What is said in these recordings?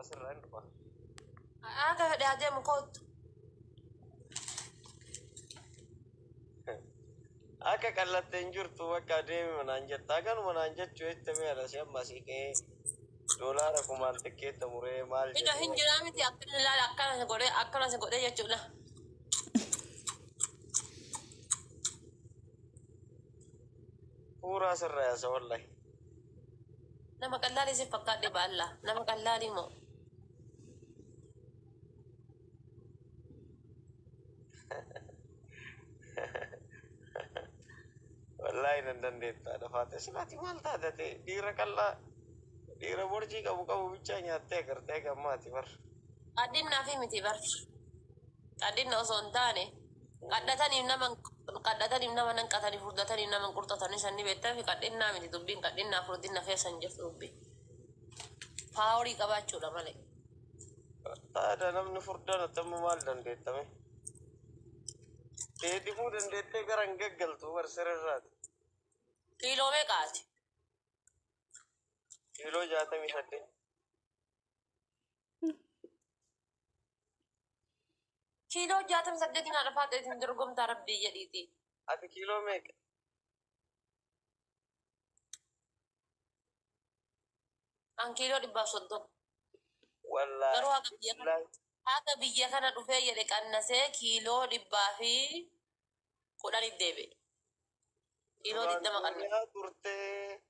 Amma sirraa hin dhufa. Akka fedhe haa deemu, kootu. Akka qallattee hin jirtu, bakka deemi manaan jetta. Akkanuma naan jechuu jette, mi'a si amma asii ka'ee doolaara kumaan xiqqeetta muree maal Ija hin jedhee. jiraa miti, akkana ilaala, akkana si godhee, akkana si godhee jechuudha. Suuraa sirraa yaasa wallahi. Nama qallaalii si fakkaadhe baalla. Nama qallaalii moo? Wallahi nan dandeettaa dafaate silaati maal taate ta'e, dhiira qal'aa, dhiira borjii qabu qabu bichaa nyaattee agartee gammaati bar. Qadhinnaa fi miti bar. Qadhinna osoo hin taane, qadhataniif nama, qadhataniif nama nan qatanii, furdataniif nama hin qurxatanii, sanni beektaa fi qadhinnaa miti dubbiin, qadhinnaa furdinna keessa hin jirtu dubbiin. Powerii qabaachuudha malee. Taada namni furdaan attamma maal dandeettame? Teetifuu dandeettee gara hin gaggaltu bar sirrirraati. Kiiloo meeqaati? Kiiloo 68. Kiiloo 68iin haadha faaxeetiin dorgomtaa, rabbii jedhiiti. Ati kiiloo meeqa? An kiiloo 130. Wallaahi. Garuu haga biyya kana Wallaahi. haga biyya kana dhufee jedhe qannasee kiiloo 110tti deebi'e. Kiiloo Duraan 20 qannase. duniyaa turtee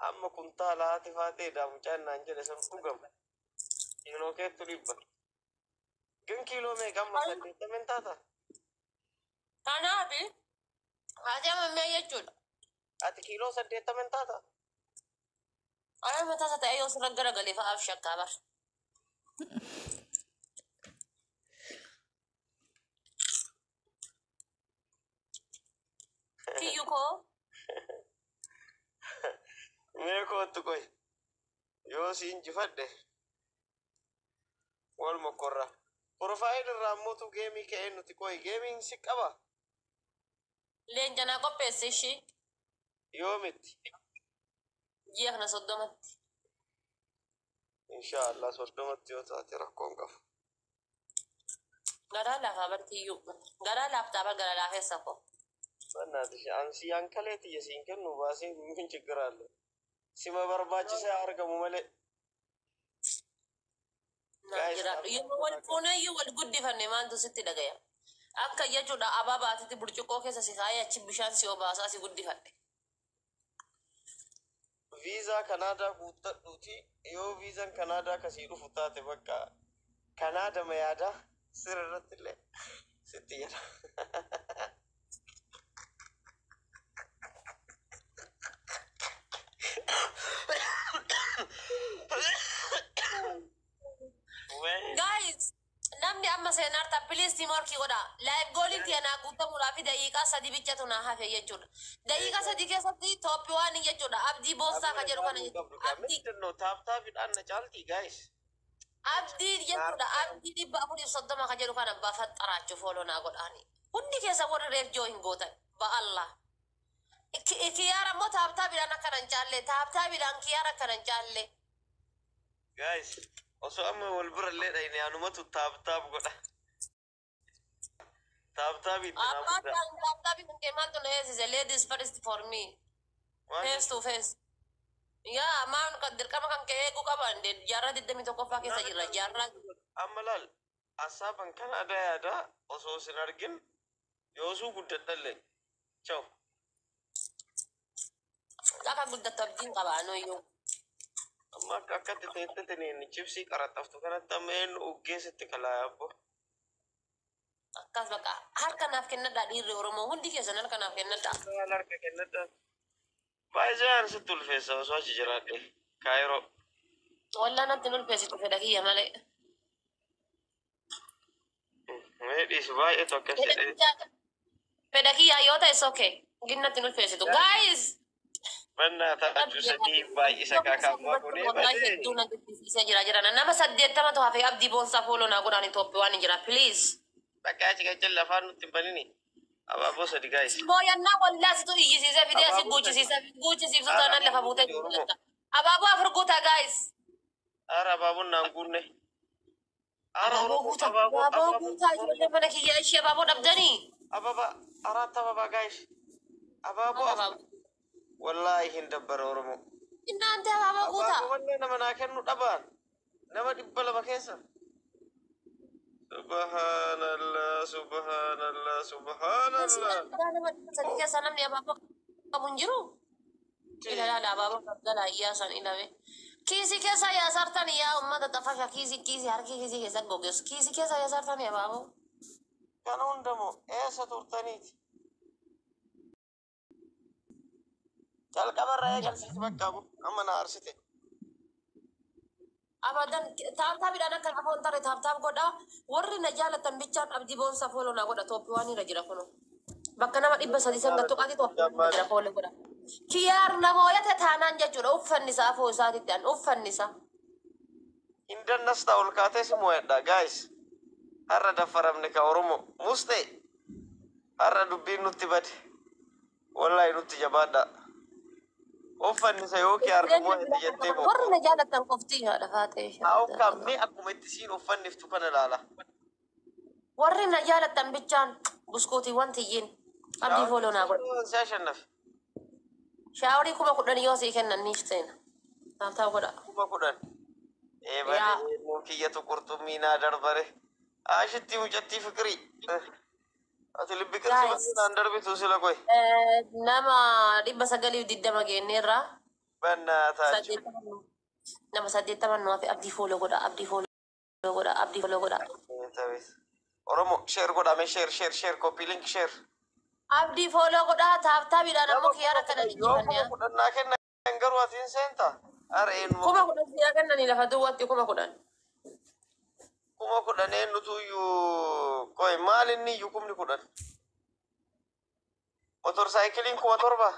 amma kuntaala haati faaxeedha mucaan naan jedhe san dhugama. Kiiloo keettu 100. Gin kiiloo meeqa amma, 80 taata? Kanaaf haati amma mi'a jechuudha. Ati kiiloo 80 taata? Ana mataa isaa ta'ee yoo sirra garagalee fa'aaf shakkaa bar. Kiyyu koo. Mee kootu qoy. Yoo si injifadhe wal mokkorra. Profile irraa ammoo gameii ka'ee nuti qoy, gameiin si qaba. Leenca naa qopheesse ishii. Yoomitti? Ji'a kana 30tti. Inshaallah 30tti yoo taate rakkoon qabu. Garaa laafaa bar kiyyuu. Garaa laaftaa bar, gara laafessa koo. Bannaati ansi ankalee tiyya siin kennu baasee min ችግር አለ? Sima barbaachisee argamu malee. Naaf Guys, jiraadhu. Yeroo wal fuuneyyuu wal guddifanne maaltu sitti dhagaya? Akka jechuudha ababaatitti burcuqqoo keessa si kaayee achi bishaan si obaasaa si guddifadhe. Viizaa Kanaadaa guuttadhuuti, yoo viizaan Kanaadaa kasii dhufu taate bakka Kanaada yaadaa sirra irratti illee sitti jedha. Guys, namni amma seenaarta, please teamwork godha. Live goaliin tiyanaa guutamuudhaaf daqiiqaa 3 bichatu naa hafe jechuudha. Daqiiqaa 3 keessatti top one jechuudha. Abdii Boonsaa ka jedhu kana jechuudha. Abdii ምንድን ነው tap tapiidhaan na caalti guys. Abdii jechuudha. Abdii 430 ka jedhu kana bafaxxaraachuu follow naa godhaani. Hundi keessa warri reef joo hin gootan. Ba'Allah. Kiyyaara immoo tap tapiidhaan akkana hin caalle. Tap tapiidhaan kiyyaara akkana hin caalle. Guys, osoo amma wal bira illee dhayne anumatu tap tap godha. Tap tapii itti naa Abbaa guddaa. Tap tapii kan kee maaltu na heesise? Ladies first for me. Face to face. Yaa maan kan dirqama kan kee eeguu qaban, jaarraa 21ffaa keessa jirra. Jaarraa Amma laal, asaaban Kanaadaa yaadaa osoo isin argin yoosuu guddadhallee. Ciao. Akka guddattu abdiin qaba anuyyuu. Amma akka akkatti teettetiniin chipsii qaraxaftu kanatti amma eenyu uggeessitti kalaa abbo. Akkas bakka harka naaf kennadhaa, dhiirri Oromoo hundi keessan harka naaf kennadhaa. Maal harka kennadhaa? Baay'ee aan sitti ulfeessa osoo achi jiraadhe. Kaayiroo. Wallaa natti ulfeessitu fedha kiyya malee. Mee dhiisi, baay'eetu akkas jedhee. Fedha kiyyaa yoo ta'e okay. Gin natti ulfeessitu. Guys! Mannaa taa'achuu sadii baay'isa kaakaammaa godhee Wallahi badee. hedduu na gaddisiisee jira jiran. Nama 80tu hafe. Abdii Boonsaa follow naa godhaan, Itoophiyaa waan jira. Please. Bakka achi qaccalla lafaan nutti hin banini. Abaaboo sadi guys. Mooyannaa wallaa situ iyyisiisee fidee asi Abaaboo guuchisiisee guuchisiiftu taanaan lafa buutee Oromoo. jirta. Abaaboo afur guutaa, guys. Ara abaaboon naan guunne. Ara Abaaboo Oromoo guutaa. abaaboo Abaaboo abaaboo guutaa ijoollee mana kiyyaa ishee abaaboo dhabdanii. አበባ አራት አበባ guys abaaboo afur. Abaaboo. Wallaahi hin dabbara Oromoo. እናንተ abaaboo guutaa. Abaaboo wallee nama naa kennu dhabaan nama 200 keessa. Subhaanallah, subhaanallah, subhaanallah. Nama 300 keessa namni abaaboo qabu hin jiru. Ilaala abaaboo galgala iyyaasan ilame. Kiisii keessa yaasartan yaa uummata xafasha kiisii kiisii harki kiisii keessa gogeessu kiisii keessa yaasartan abaaboo. Kana hundamoo eessa turtaniiti? Calqabarraa eegalsiisi bakka abu amma na aarsite. Abadan tap tapiidhaan akka lafa hin tarre tap tap godhaa. Warri na jaalatan bichaan abdii boonsaa follow naa godha top one irra jira kunu. Bakka nama 300 san gattu qaati top one irra jira follow godha. Kiyyaar namoota taanaan jechuudha uffanni isaa afoo isaatitti an uffanni isaa. Hin dannastaa ol kaatee si mo'adha guys. Har'a daffaramne ka Oromoo. Mustee har'a dubbiin nutti bade. Wallaahi nutti jabaadha. Uffannisa yookiin har'a mo'ate jettee moo? Warri na jaalatan qofti haadha faatee. Haa ukkaamnee akkuma itti siin uffanniftu kana ilaala. Warri na jaalatan bichaan buskuutiiwwan tiyyiin abdii follow naa godha. Si ashannafe. Shower 10,000 yoo sii kennan ni seena. Tap tap godha. 10,000. Ee Yaa. balee nuu kiyyatu qurxummii naa darbare. Ashitti mucattii fikirii. Ati libbi qirsi Guys. malee naan darbitu sila koy. Nama 920 geenyeerra. Bannaataa. Nama 80 nu hafe abdii follow godha abdii follow godha abdii follow godha. Oromoo share godhame share share share copy link share. Abdii follow godha tap tapiidhaan ammoo kiyyaara akkana Yoo injifannee. 10,000 naa kennan garuu ati hin seenta. Ara eenyu 10,000 siyaa kennanii lafa duwwaatti 10,000. 10,000 eenyutu iyyuu koy maal inni iyyuu 10,000. Motorsaayikiliin 7,000.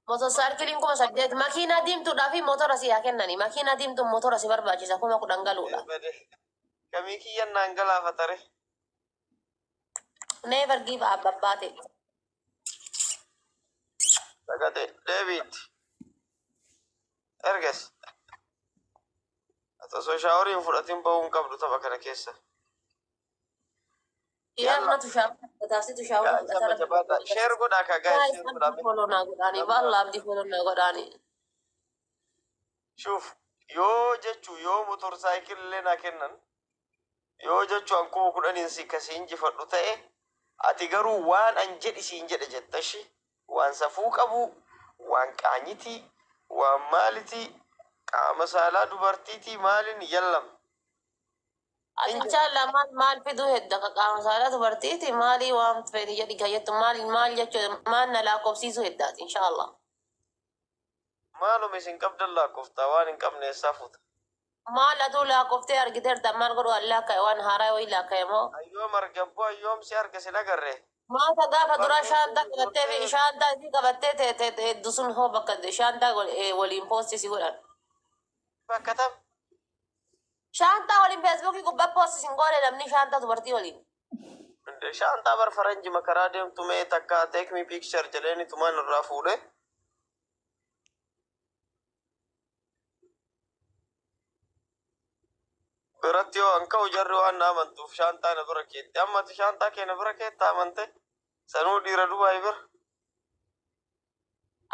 Motorsaayikiliin 8,000 makiinaa diimtuudhaa fi motora siyaa kennanii makiinaa diimtuun motora si barbaachisa 10,000 galuudha. Bade. Kamii kiyyan naan galaafatare. Never give up abbaate. Dhagate deebiitti. Ergas. Ati osoo shower hin fudhatin bahuu hin qabdu tapha kana keessa. Dhiyaannatu shower fudhataasitu shower Guys, jabaadha. Share godhaa kaa guys Guys, share abdii godhaa. follow naa godhaanii wallah abdii follow naa godhaanii. Shuuf yoo jechuu yoo motorsaayikillee naa kennan yoo jechuu an 10,000n si kasii injifadhu ta'e ati garuu waan an jedhi siin jedhe jettashi waan safuu qabu waan qaanyitii waan maalitii qaama saalaa dubartiitii maaliin yallam. Ati inshallah maal maal fiduu hedda ka qaama saalaa dubartiiti maalii waan fedhi jedhi gayyattu maal maal jechuu maal na lakkoofsiisuu heddaati inshallah. Maaluma isin qabdan lakkooftaa waan hin qabne eessaa fuuta. Maal atuu lakkooftee argiteerta maal godhu an laakkaa'e waan haaraa wayii laakkaa'e moo? Ayyoom argabbo ayyoom si arga sin agarre. Maata gaafa duraa shaantaa qabattee fi shaantaa isii qabattee teete hedduu sun hoo bakka shaantaa waliin post si godhan. Bakka tam. Shaantaa waliin Facebookii gubbaa post sin goone namni shaantaa dubartii waliin. Shaantaa bar faranji makaraa deemtu mee takka take me picture jedheeni tumaan irraa fuudhe. Biratti yoo an ka'u jarri waan na amantuuf shaantaa na bira keetti. Amma ati shaantaa kee na bira keetta amante sanuu dhiira Dubaay bira.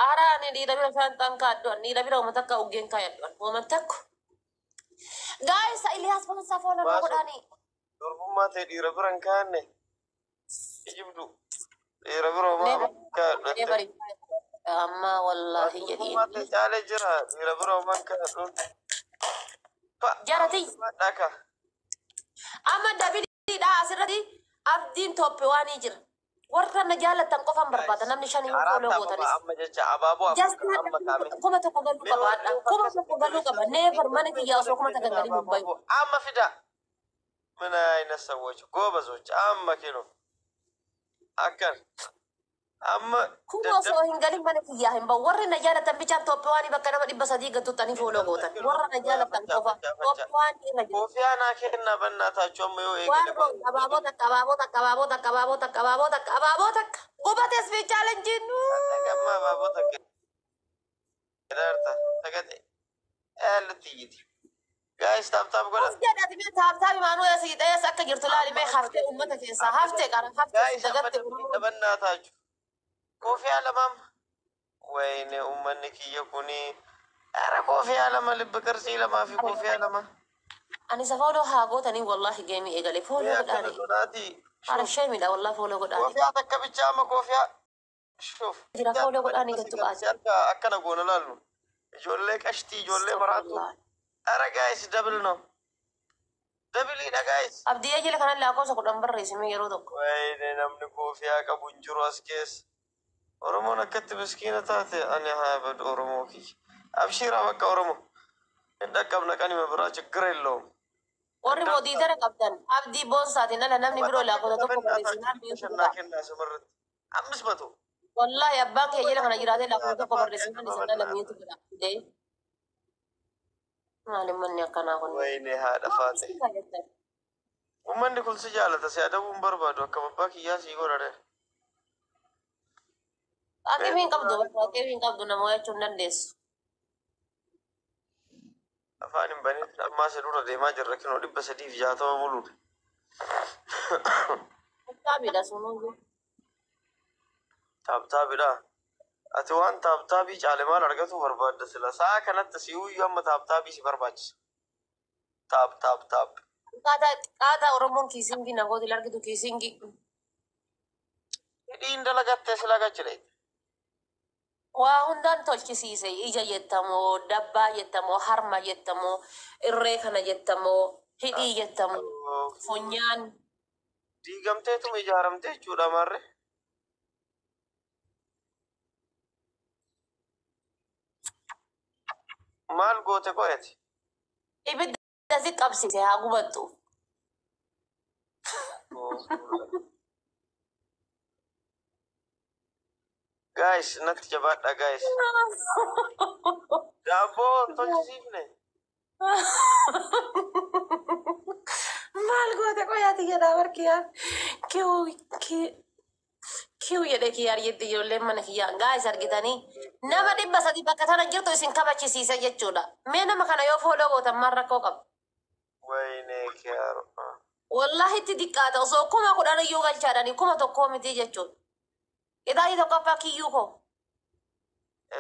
Aaraa ani dhiira bira shaantaan kaaddu ani dhiira bira uummata akka uggeen kaayadhu ani uummata takko. Guys, Iliyaas Boonsaa follow naa godhaanii. Durbummaa ta'e dhiira bira hin kaa'anne. Ijibdu. Dhiira bira homaa kaa'adhu. Amma wallaahi jedhiin. Durbummaa ta'e caalee jira. Dhiira bira homaa hin kaa'adhu. Jarati Dhaka. amma dabiliidha asirratti abdiin top one jira. Warra na jaalatan qofan barbaada namni shan yoo Araa follow tapha gootanis. amma jecha abaaboo Just afur amma kaame. 1,000 galuu qabaadha. 1,000 galuu qaba. Never mana kiyyaa osoo 1,000 galii hin bayu. Amma fida. ምን አይነት ሰዎች ጎበዞች! Amma kino akkan amma Kuma osoo hin galin mana kiyyaa hin bahu. Warri na jaalatan bichaan top one bakka nama 300 gattuttanii follow gootan. Warra na jaalatan qofa top one irra jira. ኮፊያ naa kennaa በእናታችሁ amma yoo Waan eegale abaaboo takka abaaboo takka abaaboo takka abaaboo takka abaaboo takka abaaboo takka gubates fi challenge Amma abaaboo takka daarta tagate Eellutti iyyiti. Guys, tap tap godha. Of jedhati mee tap tap maanuu asii dhees akka jirtu laali mee haftee uummata keessaa haftee qara haftee Guys, amma dagatte. Dhabannaa taaju. Koofiyaa lamaam. Wayne, uummanni kiyya kuni. Ara koofiyaa lama, libbi qarsii lamaa fi koofiyaa lama. Ani isa follow haa gootanii, wallahi game eegale follow Mee akkana godhaani. godhaati. Ara sheemidha wallahi, follow godhaani. Koofiyaa takka bichaa amma koofiyaa. Shuf. Jira, follow godhaani gattu qaati. Harka akkana goona laallu. Ijoollee qashtii, ijoollee maraatu. Ara guys, double no. Double dha, guys. Abdiyyee jala kanan lakkoofsa 10 barreessime yeroo tokko. Wayne, namni koofiyaa qabu hin jiru as keessa. Oromoon akkatti miskiina taate, ani haa badu Oromoo kiyya. Abshiiraa bakka Oromoo. Hin dhaqqabna qanima biraa ችግር የለውም። Warri moodiitara qabdan abdii boonsaatiin ala namni biroo lakkoofsa tokko barreessinaan Shannaa kennaa sumarratti. 500. Wallahi abbaan kee jala kana jiraatee lakkoofsa tokko barreessinaan isin ala miitu godha. Maali manni akkanaa kun? Wayne, haadha faate. Uummanni kun si jaalata, si adabuu hin barbaadu, akka abbaa kiyyaa sii godhare. Aqimii hin qabdu, aqimii hin qabdu, nama jechuun dandeessu. Afaan hin banin, ammaa si dura deemaa jirra, kinoo 360 buluudha. Taabiidha sunuyyuu. Tap tapidha. Ati waan tap tapii caale maal argatu barbaadda sila? Sa'a kanatti si uyyuu amma tap tapii si barbaachisa. Tap tap tap. Qaataa Oromoon kissing namooti argitu kissing. Hidhiin dalagattee sila gachile. Waa hundaan tolchisiise, ija jettamoo, dabbaa jettamoo, harma jettamoo, irree kana jettamoo, hidhii jettamoo, funyaan. Diigamteetuma ijaaramte jechuudha maarre. Maal goote qo'eeti? Ibidda si qabsiise haa gubattu. Guys, natti jabaadha, guys. Daabboo tolchisiifne. Maal goote qoyaati jedhaa barkiyaa. Kiw kiw jedhe kiyyaar jetti ijoolleen mana kiyyaa. Guys, argitanii nama 300 bakka tana jirtu isin kabachisiisa jechuudha. Mee nama kana yoo follow gootan maal rakkoo qaba? Wayne kiyaaro. Wallahi itti xiqqaata, osoo 10,000 iyyuu galchaadhani 1,000 miti jechuudha. Qixaatii tokkoffaa kiyyuu koo.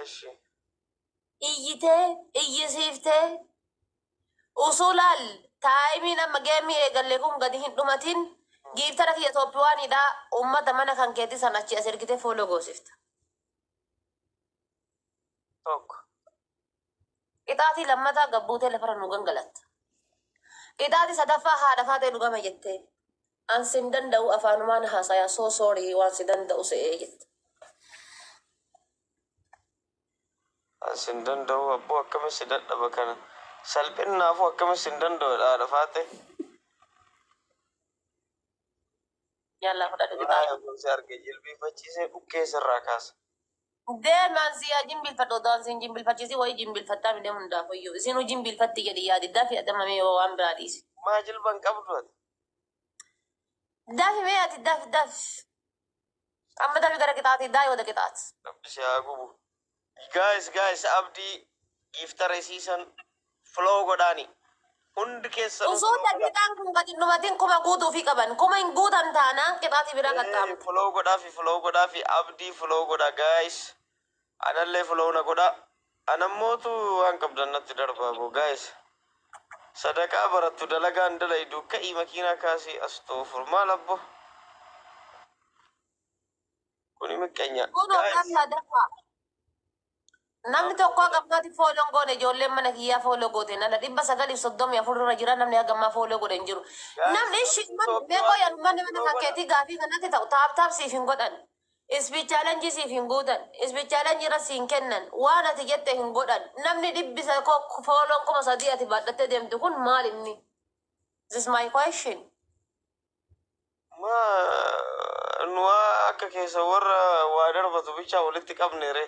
Eshi. Iyyitee iyyisiiftee usuu laal timeiin amma game eegalle kun gadi hin dhumatin giiftara kiyya Itoophiyaanidha, uummata mana kan keetii san achi as ergitee follow goosifta. Tokko. Qixaatii lammataa gabbuutee lafarra nu gangalatta. Qixaatii sadaffaa haadha faatee dhugama jettee. An sin danda'u, afaanumaan haasayaa, so sorry, waan si danda'u se'ee jette. Asin danda'u abboo, akkami si dadhaba kana. Salphinnaafuu akkami sin danda'u haadha faate. Yallaa, fudhadhu qixaatii. Si arge jilbiifachiisee dhukkee sirraa kaasa. Deemaan si yaa jimbilfadhu, odoo sin jimbilfachiisi wayii jimbilfattaa midhee hundaafuyyuu. Isinuu jimbilfatti jedhi yaadi, dafi adamamee yoo waan biraa dhiisi. Maa jilban qabdu ati? Dafi mee ati, dafi dafi. Amma dafi gara qixaatii daa yoo qixaati. Rabbi si haa gubu. Guys, guys, abdii giiftara isiisan follow godhaani. Hundi keessanuu Osoo daqiiqaan kun gadi dhumatin 1000 guutuufii qaban. 1000 hin guutan taanaan qixaatii biraa qaxxaamu. Follow godhaafi, follow godhaafi, abdii follow godha, guys. Anallee follow na godha. Anammootu waan qabdan natti darbaa boo, guys. Sadaqaa barattu dalagaan dalaydu, ka'ii makiinaa kaasii astoofur, maal abbo. Kuni miqqeenya. Kun Guys. dafa. Namni tokko hagammaatti follow goone, ijoolleen mana kiyyaa follow goote nala 934 irra jira, namni hagammaa follow godhe hin jiru. Namni ishi beekoo yan manni mana kan keetii gaafii kanatti ta'u tap tap siif hin godhan. Speed challenge siif hin guutan. Speed challenge irra siin kennan. Waan ati jette hin godhan. Namni dhibbisa follown 3000 ati baadhattee deemtu kun maal inni? This is my question. Ma nu akka keessa warra waa darbatu bichaa walitti qabne re.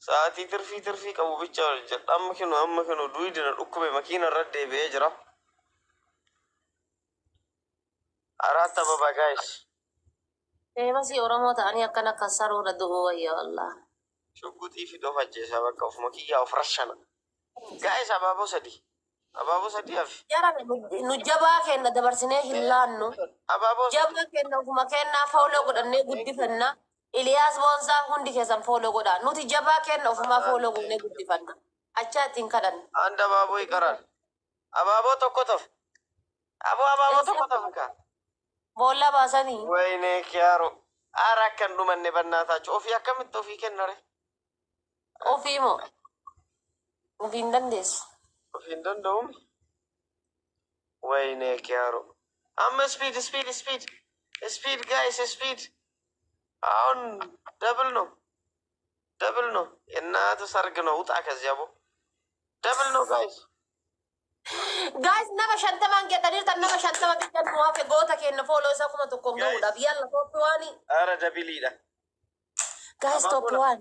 Sa'aatii tirfii tirfii qabu bichaa wal jedha. Amma kinu duwidina dhukkube, makiina irra deebi'ee jira. አራት አበባ, guys. Feemasii Oromoo ta'anii akkana kassaruudha du'uu wayya wallah. Shugguxii fi of ajjeesaa bakka ofuma kiyyaa of rashana. Guys, abaaboo 3. Abaaboo 3 hafi. Jara nu jabaa kenna dabarsinee hin laannu. Abaaboo 3. Jabaa kenna ofuma kennaa follow godhannee guddifanna. Iliyaas Boonsaa, hundi keessan follow godhaa. Nuti jabaa kenna ofumaa follow godhannee guddifanna. Achaa ittiin kadhanna. አንድ አባቦ ይቀራል። አባቦ tokko tafe. Aboo, abaaboo tokko tafe kaa. Boolla baasanii. ወይኔ ኪያሮ, ኧረ akkan dhumanne በእናታችሁ. Ofii akkamitti ofii kennare? Ofii moo? Ofii hin dandeessu. Ofii hin danda'uumi. ወይኔ ኪያሮ. Amma speed, speed, speed, speed guys, speed. አሁን double ነው፣ double ነው። የእናትህ ሰርግ ነው። ውጣ ከዚያ ቦ double ነው guys. Guys, nama 50n geetaniirtan, nama 50 bichaan nu hafe goota kenna follow isaa 1000n gahuudhaaf. Yalla, top one. ኧረ double dha. Guys, top one.